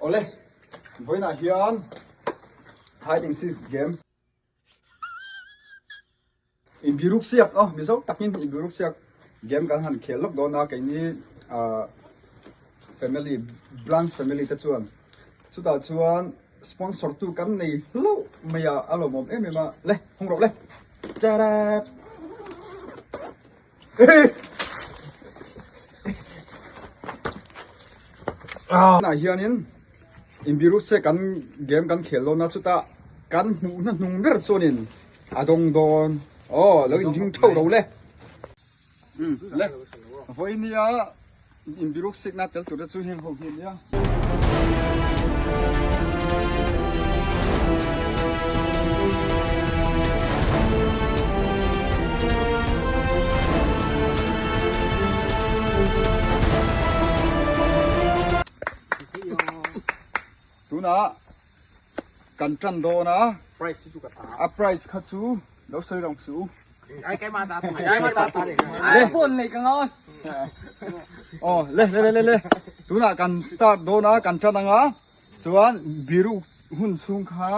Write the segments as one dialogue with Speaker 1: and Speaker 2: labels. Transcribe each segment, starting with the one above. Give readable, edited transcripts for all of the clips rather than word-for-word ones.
Speaker 1: Awle, vawiinah hian hide and seek game inbiruk siak aw mizo takin inbiruk siak game kan han khel lawk dawn a keini ah family branch family te chuan chutah chuan sponsor tu kan nei hlauh mai a a lawmawm em em a le hawng rawh le tarat. Ah hianin inbiru se kan game kan khel dawn a chutah kan hmuhna hnung ber chuanin a dawng dawn aw lo inring theuh ro le le vawinia inbiruk sikna tel tur te chu heng ho hi a nia. Tunah kan tan dawn a, a prize kha chu lo sawi rang suh u. Aw le le le le tunah kan start dawn a kan tan ang a chuan biruk hun chhung kha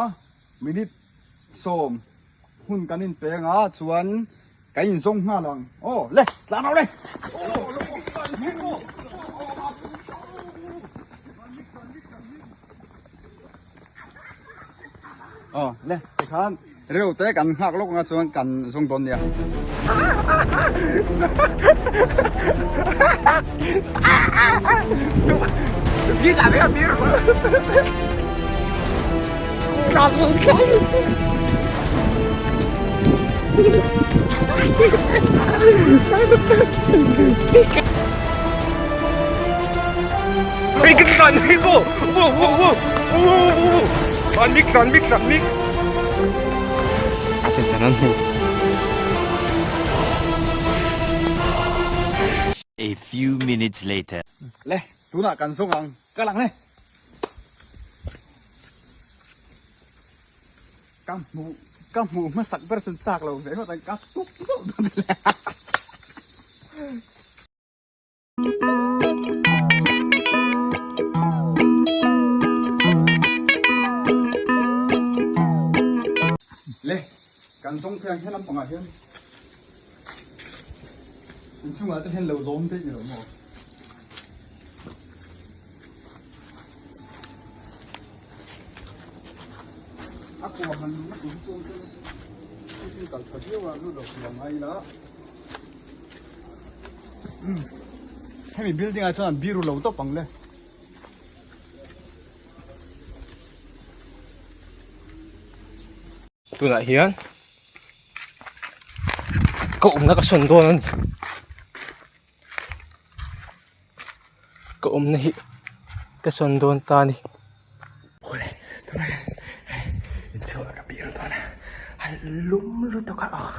Speaker 1: minute sawm hun kan inpeng a chuan kan inzawng nghal ang aw le tlan au le. Aw le tikhan reu te kan nghak lawk anga chuan kan zawng dawn nia.
Speaker 2: A few minutes later.
Speaker 1: Le, tunah kan zawng ang, ka lang le. Ka hmuh ka hmuh hmasak ber chuan chak lo ve ngawt ang ka tuk hlauh dawn le. Le, kan zawng phei ang hian lampangah hian inchungah te hian lo lawm daih ni lo maw? A kua han luhna tur hi chuan chu kal tha viau a lut lo thei ang ai ila. Hemi building ah chuan an biru lo tawp ang le.
Speaker 3: Tunah hian ka awmna ka sawn dawn a ni. Ka awmna hi ka sawn dawn ta a ni. Awle tunah hian hei inchhung ah ka biru dawn a a lum lutuk a aw.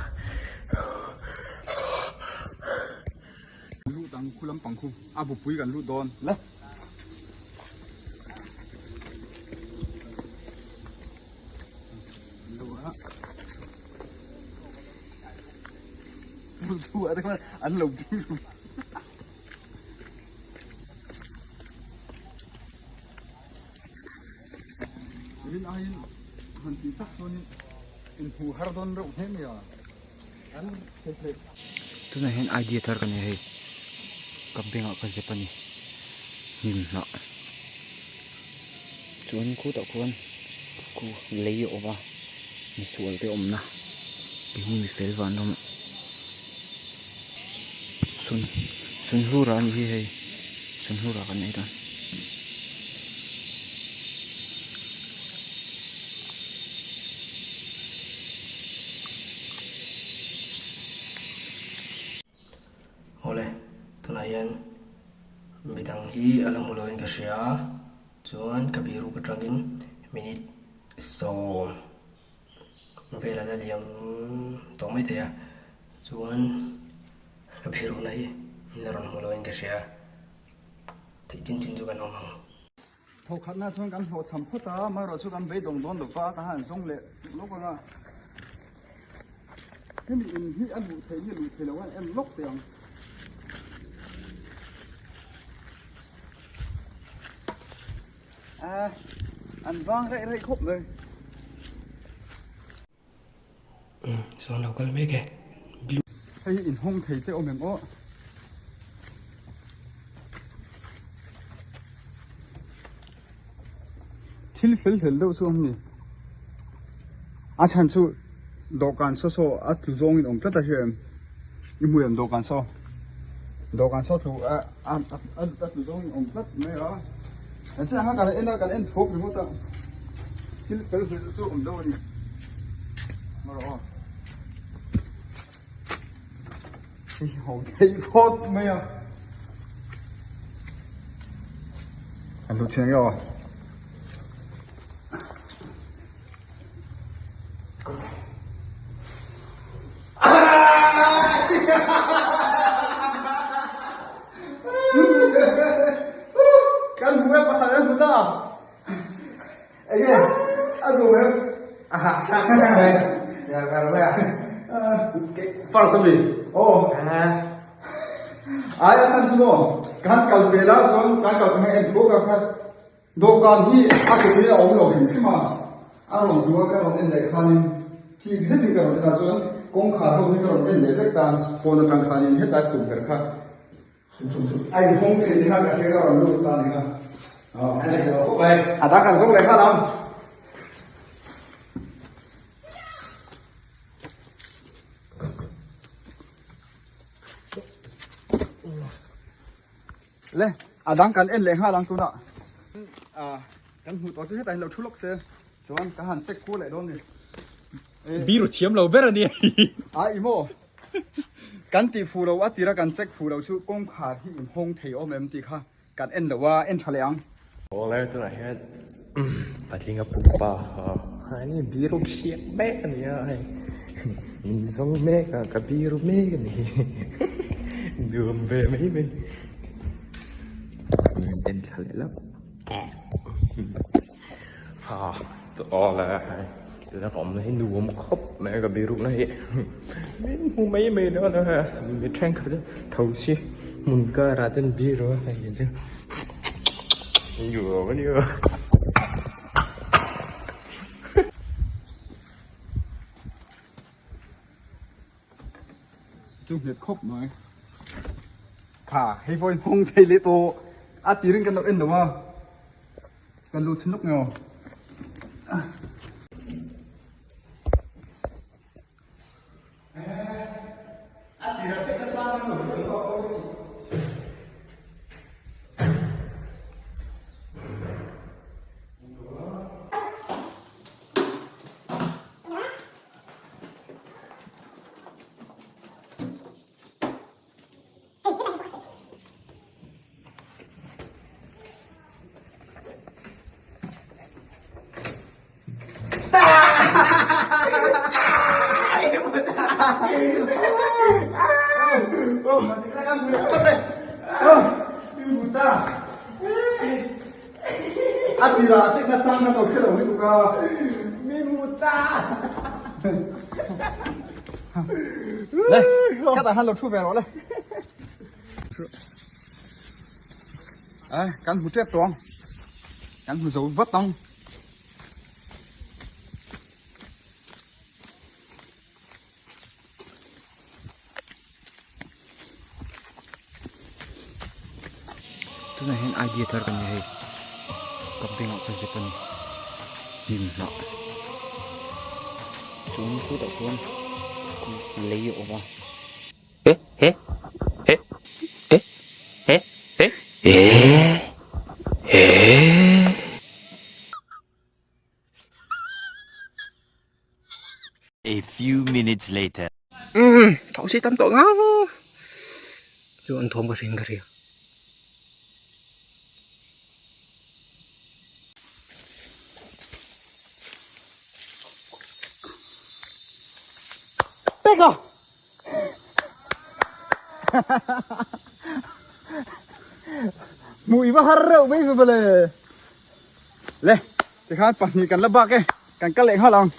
Speaker 1: Lut ang khu lampang khu a bupui kan lut dawn le. An lo biru. Rin aiin han tih tak chuanin inhmuh har dawn reuh hle mai a. An thei thei.
Speaker 4: Tunah hian idea thar ka nei a hei ka bengah ka zep a ni hnim hnah chuan khutah khuan khu lei a awm a misual te awmna keini mifel vanram ah. Sun sunhlura a ni hi hei sunhlura kan ei dawn.
Speaker 3: Awle tunah hian midang hi a la hmu loin ka hria a chuan ka biruk atangin minute sawm. Vel a la liam tawh mai thei a, chuan ka bhiruhna hi min la rawn hmu loin ka hria, theih chin chin chu kan awm ang.
Speaker 1: Thawkhatna chuan kan hlawhchham phawt a, amaherawh chu kan beidawng dawn lo va, ka han zawng leh lawk ang a, hemi in hi a luh theih nge luh theih loh a en lawk teh ang. A an vang raih raih khawp mai.
Speaker 3: Sawn lo kal mek e. Blue.
Speaker 1: Hei hi inhawng thei te awm em aw. Thil fel hlel deuh chu awm ni. A chhan chu dawhkan saw saw a tlu zawngin awm tlat a hria em? I hmu em dawhkan saw? Dawhkan saw tlu a a a tlu zawngin awm tlat mai a. Kan chiah kha kan en a kan en thawk ringawt a. Thil fel hlel chu awm deuh a ni. Marawh aw. Hei ho thei phawt mai a. An hlu chiang emaw. Kan hmu e pakhat an hmu ta. Enge a duh em?
Speaker 3: A hak thlak khawp mai. Ya kar mai a. First ami.
Speaker 1: Aw. Ai a chhan chu maw kan kal pe la chuan kan kal hmang en thuak a kha dawhkan hi a ke hi a awm lo hrim hrim a a rawn hmu a ka rawn en leh khanin chik zetin ka rawn en a chuan kawngkhar ho hi ka rawn en leh vek ta phone atang khanin hetlai tukverh kha A inhawng thei ni kha ka hria ka rawn lut ta ni kha. A dang kan zawk leh nghal ang. Le, a dang kan en leh nghal ang tunah. Kan hmuh tawh chu hetah hian lo thu lawk se chuan ka han check kual leh dawn ni.
Speaker 5: Biru thiam lo ber a ni.
Speaker 1: A i maw? Kan tih fuh lo a tira kan check fuh lo chu kawngkhar hi inhawng thei awm em tih kha kan en lo a, en tha leh ang.
Speaker 3: Awle tunah hian patlinga pumpa a ni biru chhiat mek a ni a hei min zawng mek a ka biru mek a ni nuam ve mai mai min en thla leh lawk. Ha awle hei tuna ka awmna hi nuam khawp mai a ka birukna hi min hmu mai mai dawn a hei mi thenkhat chu tho si hmun karah te an biru a hei chu nuam a nia.
Speaker 1: Chu nghet khawp mai. Kha hei pawh in hawng thei leh tawh a tirin kan lo en lo a kan lut chhin lawk nge aw. A tirah chiah ka chang lo A tirah check na chang na lo hre lo lutuk a.
Speaker 3: Min hmu ta.
Speaker 1: Le, ka tah han lo thu ve rawh le. Ai, kan hmu tep tawh ang. Kan hmu zo vat ang.
Speaker 4: Tunah hian idea thar kan nei hei ka bengah ka zep a ni hnim hnah chuan khutah khuan lei a awm a.
Speaker 2: A few minutes later.
Speaker 3: Umm tho si tam tawh ngang chu an thawm ka hria in ka hria.
Speaker 1: Pek a! Hmuh i va har reuh mai ve mawle. Le, tikhan pahnih kan la bak e, kan kal leh nghal ang.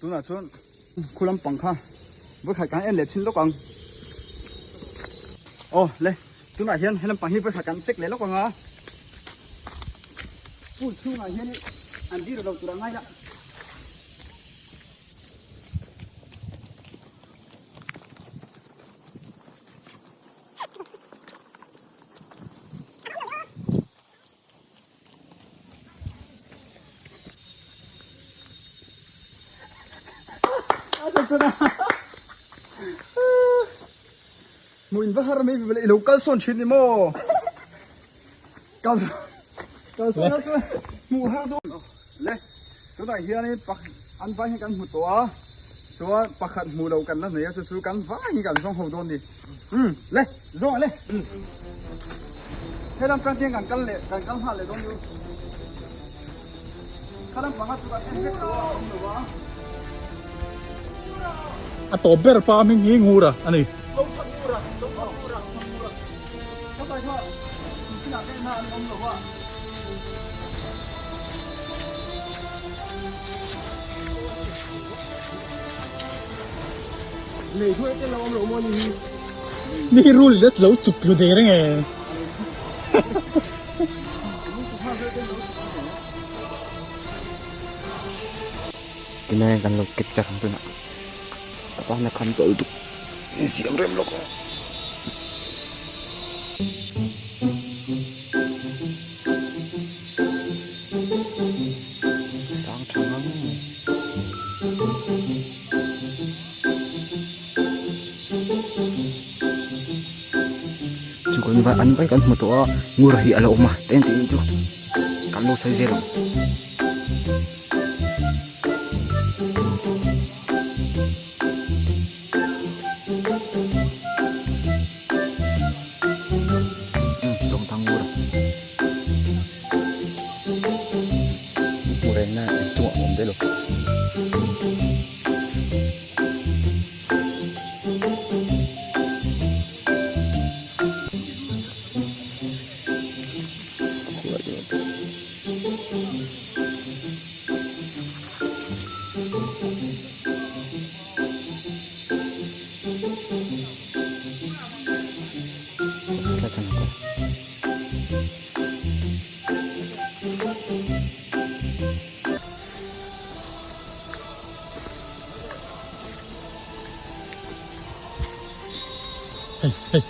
Speaker 1: Tunah chuan khu lampang kha vawikhat kan en leh chhin lawk ang. Aw le tunah hian he lampang hi vawikhat kan check leh lawk ang a. Pool chhungah hian an dir lo tur a ngai la. Hmuh in va har mai ve i lo kal sawn thin ni maw kal kal sawn a chuan hmuh har dawn le tunah hianin an vai hi kan hmu tawh a chuan pakhat hmuh loh kan la nei a chu chu kan vai hi kan zawng ho dawn ni umm le zawng le helam tang hian kan kal leh kan kal nghal leh dawn ni u khalam panga chu kan en vek lo a awm lo a.
Speaker 5: A tawp ber pa hming hi Ngura a ni. Ni rul zet lo chuk tlu thei reng e.
Speaker 4: Tunah hian kan lo capture ang tunah ka tan a kham tawh lutuk insiam rem lawk ang. Sang tha ngang mai. Chu kan vai an vai kan hmu tawh a ngur hi a lo awm a eng tih chu kan lo sawi zel ang.
Speaker 5: Hei hei.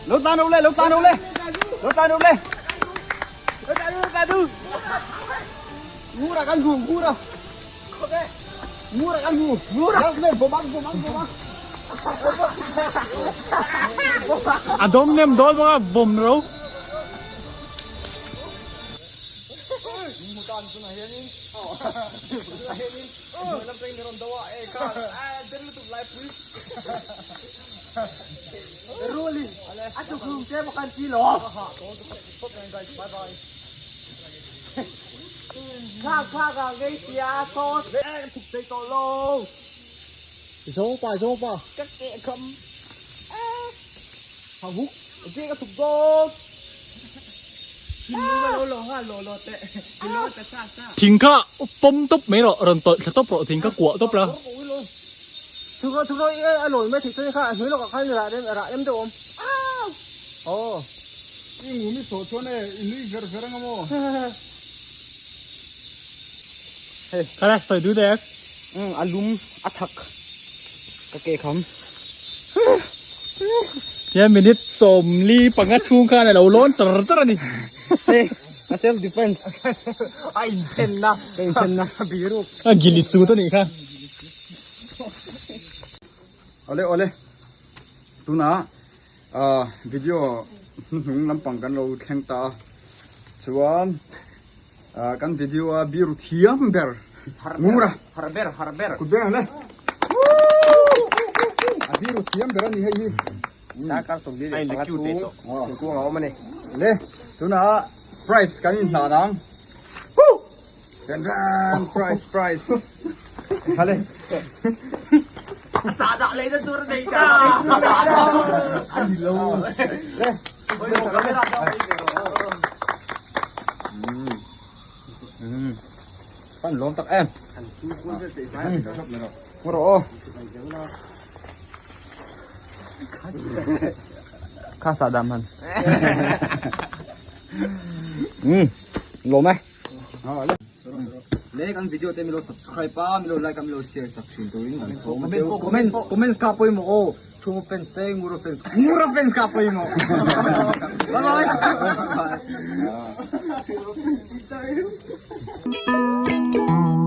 Speaker 1: Lo tlan ru le, lo tlan ru le. Lo tlan ru le. Lo tlan ru, lo tlan ru. Ngura kan hmu, ngura. Ngura kan hmu. Ngura. Last man, bomang, bomang, bomang.
Speaker 5: A dawm nem dawn bawk a, bawm ro. Thing kha pawm tawp mai rawh, rawn tawlh thla tawp rawh, thing kha kuah tawp la. Kha sawi duh dek.
Speaker 4: A lum a thak ka ke kham.
Speaker 5: Hian minute 45 chhung khan a lo lawn char char a ni.
Speaker 4: Hei a self defense. A inthenna. Ka inthenna biruk.
Speaker 5: A gili sut a nih kha.
Speaker 1: Awle awle tunah ah video hnuhnung lampang kan lo thleng ta a chuan ah kan video a biru thiam ber Ngura
Speaker 4: har ber har ber
Speaker 1: kut beng ang le a biru thiam ber a ni hei hi
Speaker 4: darkar 45 chhung thingkung a awm a ni
Speaker 1: le tunah prize kan inhlan ang. Ren ren price price. Hale.
Speaker 4: Sa dah lei na tur nei ta.
Speaker 1: Ani lo. Le.
Speaker 4: Kan lawm tak em.
Speaker 1: Ngaw rawh aw.
Speaker 4: Kha sa dam han. Lawm e.
Speaker 1: Le kan video te milo subscribe a milo like a milo share sak thin turin kan sawm a cheu.
Speaker 4: Comments comments ka pawimawh aw. Thunga fans te Ngura fans Ngura fans ka pawimawh. Bye bye.